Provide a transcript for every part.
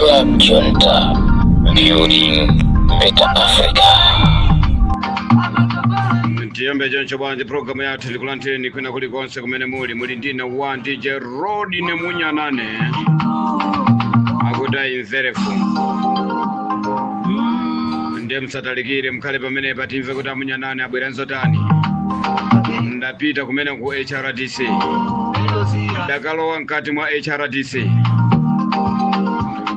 Club Junta, building better Africa. Tiyambe choncho bwanji programu yathu likulantheni kwina kulikonse kumene muli ndine 1 DJ Rodney Munyanane akuti ayimverefu ndiye msatalikire mkhale pamene patimve kuti amunyanane abwera nzotani. Ndapita kumene ku HRDC, ndakalowa mkati mwa HRDC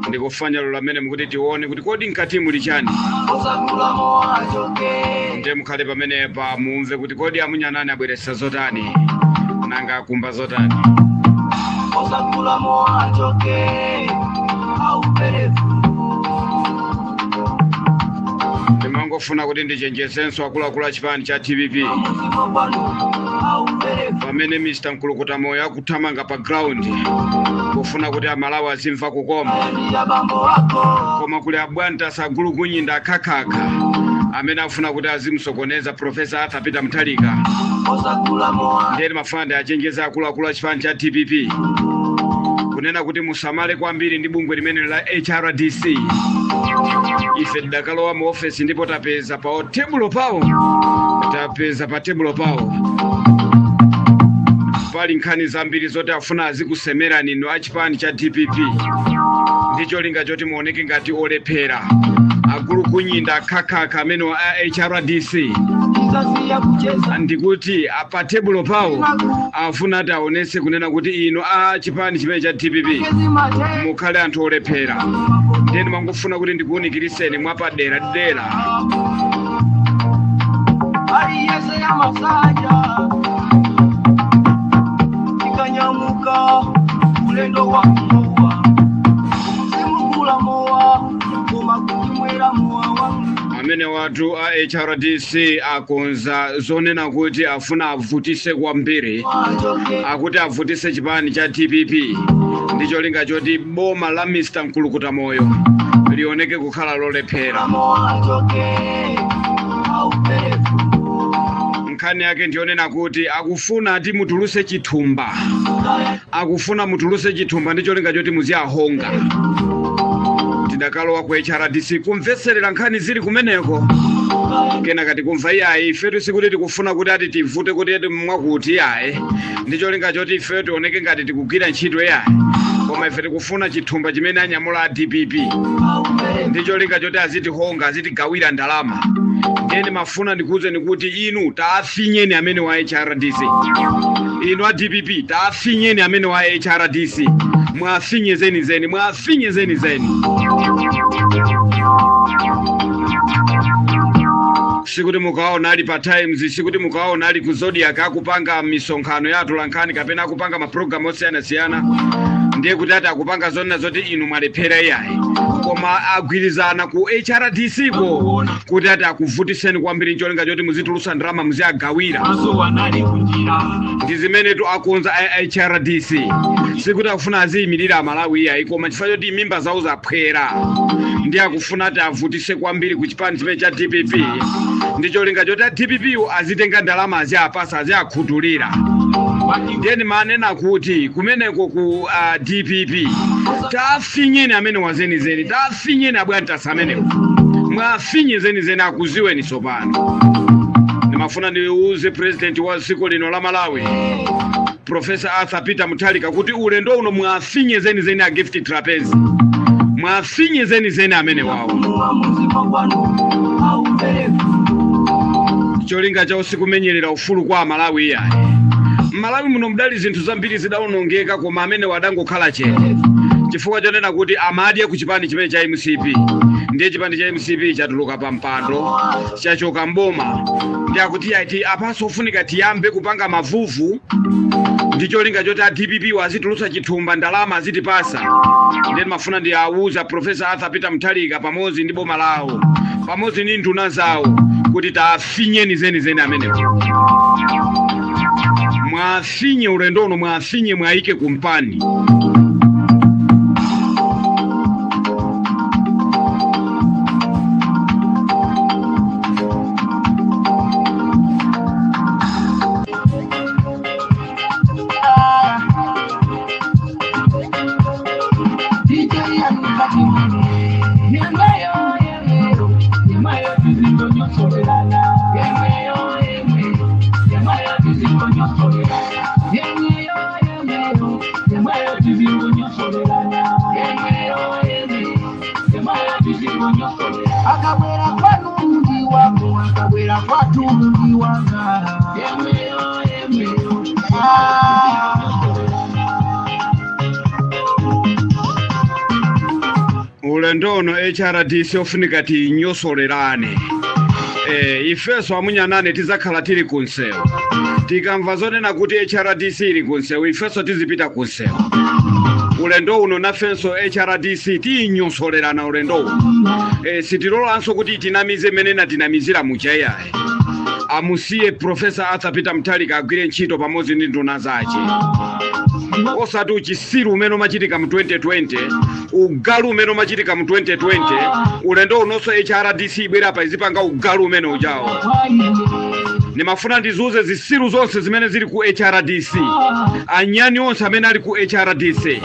ndikufanya lolo amene mukuti tione kuti kodi mkati muli chani. Ndiye mkhale pamenepa mumve kuti kodi amunyanane abweretsa zotani, nanga akumba zotani. Ndimangofuna kuti ndichenjezenso akuluakulu a chipani cha DPP pamene Mr. Nkulukuta Moyo akuthamanga pa ground kufuna kuti amalawi azimva kukoma, koma kuli abwanta sagulu kunyinda akhakhakha amene afuna kuti azimsokoneza Professor Arthur Peter Mutharika. Ndiye mafanda achenjeza akuluakulu a chipani cha DPP kunena kuti musamale kwambiri ndi bungwe limene la HRDC. Ife tidakalowa mu office ndipo tapeza pa tebulo pawo, pali nkhani zambiri zoti afuna azikusemerani inu achipani cha DPP ndi cholinga choti muoneke ngati olephera. Agulu kunyinda akhakhakha amene a HRDC ndikuti pa tebulo pawo afuna ati aonese kunena kuti inu a chipani chimene cha DPP mukhale anthu olephera. Ndiye ndimangofuna kuti ndikuwunikiriseni mwapadera dera. Amene watu a HRDC akonza zonena kuti afuna avutise kwambiri, akuti avutise chipani cha DPP ndi cholinga choti boma la Mr. Nkulukuta Moyo lioneke kukhala lolephera. Nkhani yake ndionena kuti akufuna ati mutuluse chithumba, akufuna mutuluse chithumba ndi cholinga choti muziyahonga. Tidakalowa ku HRDC kumvetserera nkhani zili kumeneko, kenaka tikumva iyayi ifetu sikuti tikufuna kuti ati tivute kuti ati mwakuti iyayi ndi cholinga choti ife tioneke ngati tikugwira ntchito iyayi, koma ife tikufuna chithumba chimene anyamula a DPP ndi cholinga choti azitihonga, azitigawira ndalama. Ndiye ndimafuna ndikuwuzeni kuti inu taafinyeni amene wa HRDC, inu a DPP taafinyeni amene wa HRDC, mwafinye zenizeni, mwafinye zenizeni. Sikuti mukaona ali pa Times, sikuti mukaona ali ku Zodiac akupanga misonkhano ya atolankhani kapena akupanga mapulogalamu osiyanasiyana, ndiye kuti ati akupanga zonena zoti inu mwalephera iyayi, koma agwirizana ku HRDC ko kuti ati akuvutiseni kwambiri ncholinga choti muzitulusa ndalama muziyagawira. Ndi zimenetu akonza a HRDC. Sikuti akufuna aziyimirira amalawi iyayi, koma chifukwa choti mimba zawo zaphwera ndi akufuna ati avutise kwambiri ku chipani chimene cha DPP ndi cholinga choti a DPP azitenga ndalama aziyapasa, aziyakhutulira. Ndiye ndimanena kuti kumeneko ku DPP tafinyeni amene wazenizeni, tafinyeni abwantasa amenewo, mwafinye zenizeni akuziweni tsopano. Ndimafuna ndiuze president wa dziko lino la Malawi Professor Arthur Peter Mutharika kuti ulendo uno mwafinye zenizeni a Gift Trapence, mwafinye zenizeni amene wawo. Cholinga chawo sikumenyerera ufulu kwa Malawi iyayi. Malawi muno mudali zinthu zambiri zidawonongeka, koma amene wadangokhala chete chifukwa chonena kuti amadya ku chipani chimene cha MCP. Ndiye chipani cha MCP chatuluka pa mpando, chachoka mboma, ndi akuti ati apaso ofunika tiyambe kupanga mavuvu ndi cholinga choti a DPP wazitulutsa chithumba ndalama azitipasa. Ndiye ndimafuna ndi awuza Professor Arthur Peter Mutharika pamodzi ndi boma lawo pamodzi ndi nduna zawo kuti tafinyeni zenizeni amenewo, mwafinye ulendo uno, mwafinye mwayike kumpani. DJ Ulendo uno HRDC ofunika tinyosolerane. Ifeso amunyanane tizakhala tili kunsewu. Tikamva zonena kuti HRDC ili kunsewu, ifeso tizipita kunsewu. Ulendo uno nafenso HRDC tinyosolerana ulendo uno. Sitilolanso kuti tinamize mene natinamizira muchayayi. Amusiye Professor Arthur Peter Mutharika agwire ntchito pamodzi ndi nduna zace. Osati uchisiru umene umachitika mu 2020, ugalu umene umachitika mu 2020, ulendo unonso HRDC ibwera apa izipanga ugalu umene ujawo. Nimafuna ndizuze zisiru zonse zimene zili ku HRDC, anyani onse amene ali ku HRDC,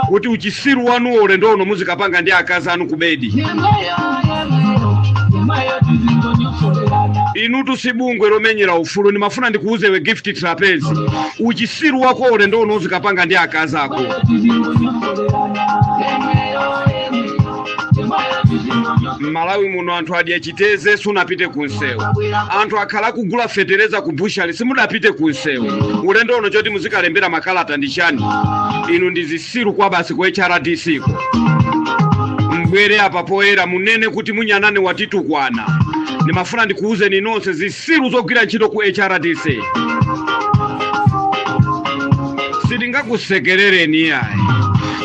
kuti uchisiru wanuwo ulendo uno muzikapanga ndi akazi anu kubedi. Inutu si bungwe lomenyera ufulu. Nimafuna ndikuuzewe Gift Trapezi, uchisiru wako ulendo uno uzikapanga ndi akazi ako. Malawi muno anthu adya chiteze sunapite kunsewu. Anthu akhala kugula fetereza ku bushali simudapite kunsewu. Ulendo uno choti muzikalembera makalata ndi chani? Inu ndi zisiru kwa basi ku HRDC ko. Mbwere apa poyera munene kuti munyanane watitukwana. Nimafuna ndikuuzeni nonse zisiru zogwira ntchito ku HRDC. Sitingakusekerereni yayi.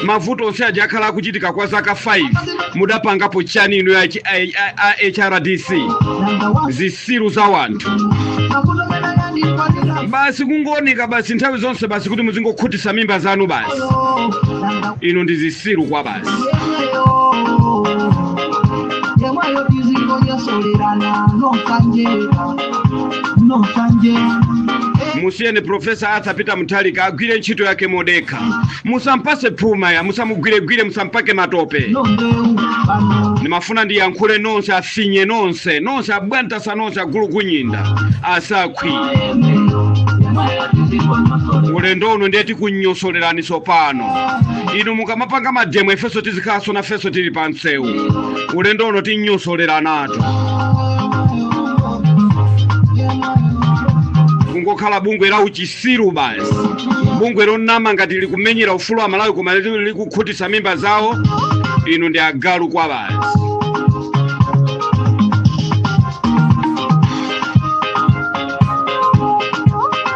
Mavuto onse aja akhala akuchitika kwa zaka 5 mudapangapo chani inu ya HRDC? Zisiru za wanthu basi kungooneka basi nthawi zonse basi kuti muzingokhutisa mimba zanu basi. Inu ndi zisiru kwa basi. Musiyeni Professor Arthur Peter Mutharika agwire ntchito yake modekha. Musampase phuma ya, musamugwiregwire, musampake matope. Nimafuna ndiyankhule nonse, afinye nonse, nonse abwantasa nonse agulukunyinda asakhwi. Ulendo uno ndiye tikunyosolerani sopano. Inu mukamapanga mademo ifeso tizikhaso nafeso tili pa msewu. Ulendo uno tinyosoleranatu. Kungokhala bungwe la uchisiru basi. Bungwe lonama ngati likumenyera ufulu wa Malawi koma likukhutisa mimba zawo. Inu ndi agalu kwa basi.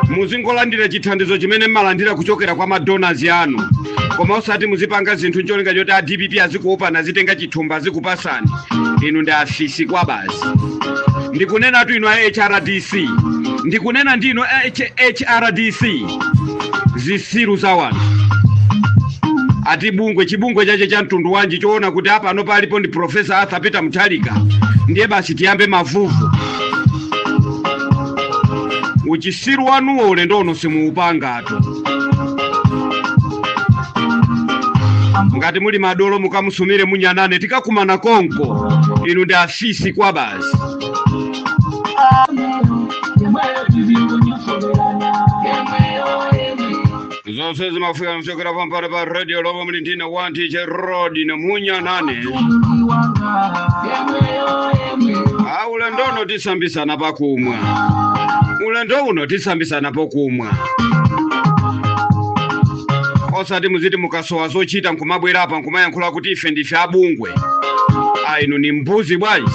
Muzingolandira chithandizo chimene mmalandira kuchokera kwa madonors yanu. Koma osati muzipanga zinthu ncholinga choti a DPP azikuopana azitenga chithumba azikupasani. Inu ndi afisi kwa basi. Ndikunena tu inu a HRDC. Ndikunena ndino HRDC. Zisiru za wanthu. Ati bungwe chibungwe chache cha mtundu wanji choona kuti apa ano palipo ndi Professor Arthur Peter Mutharika. Ndiye basi tiyambe mavuvu. Uchisiru wanuwo ulendo uno simuupangatu. Ngati muli madolo mukamusumire munyanane tikakumana konko. Inu ndi afisi kwa basi. Zonse zimafika mchokera pampano pa radio lomwe muli ndine 1 DJ Rod na munyanane. Ulendo uno tisambisana pakumwa. Ulendo uno tisambisana pokumwa. Osati muziti mukasowa zochita nkumabwera apa nkumayankhula kuti ife ndife abungwe. Inu ni mbuzi bwanji.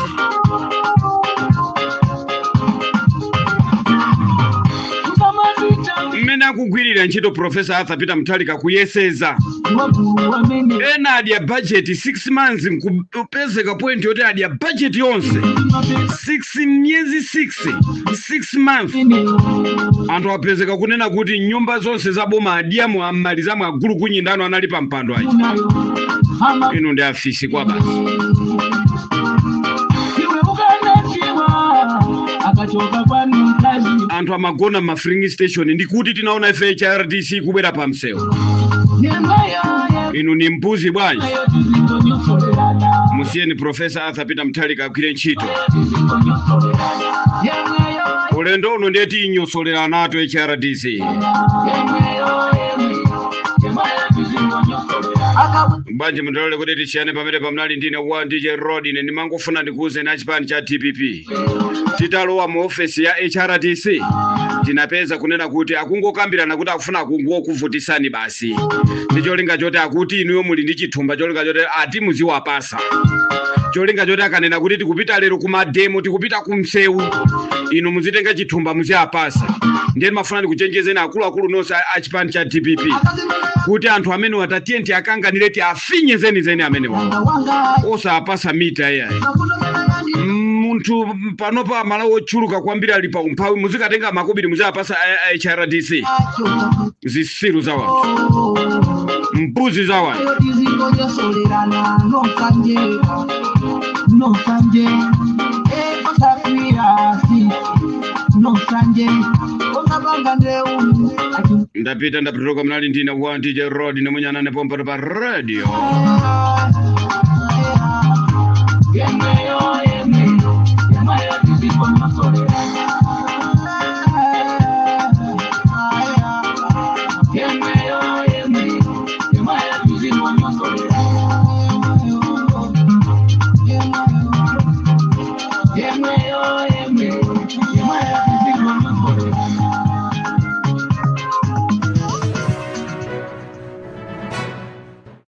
Mmene akugwirira ntchito Professor Arthur Peter Mutharika kuyeseza. Ena adya budget 6 months nkupezeka point yoti adya budget yonse 6 miyezi 6 6 months. Anthu apezeka kunena kuti nyumba zonse za boma adyamo amalizamo agulu kunyindano anali pa mpando aja. Inu ndi afisi kwa basi. Anthu amagona ma filling station ndikuti tinaona HRDC kubwera pa msewu. Inu ni mbuzi bwanji. Musiyeni Professor Arthur Peter Mutharika agwire ntchito. Ulendo uno ndiye tinyosolera nato HRDC. Bwanji mundilole kuti tisiyane pamene pamnali ndine wa DJ Rod. Ine ndimangofuna ndikuwuzeni achipani cha DPP, titalowa mu ofesi ya HRDC tinapeza kunena kuti akungokambirana kuti akufuna kungokuvutisani basi, ndi cholinga choti akuti inuyo muli ndi chithumba, cholinga choti ati muziwapasa, cholinga choti akanena kuti tikupita lero ku ma demo, tikupita ku msewu, inu muzitenga chithumba muziapasa. Ndiye ndimafuna ndikuchenjezeni akuluakulu nonse achipani cha DPP kuti anthu amene watatiye tiakanganire, tiafinye zenizeni amenewa, osapasa mita iyayi. Munthu panopa Malawi ochuluka kwambiri ali pa umphawi, muzikatenga makobiri muzapasa a HRDC. Zisiru za wanthu, mbuzi za wanthu. Tizingojosolerana nonsanje nonsanje ekosafira si nonsanje ongapanga ndeu. Ndapita, ndapituka. Mnali ndine wa DJ Rod nemwenyanane pompano pa radio.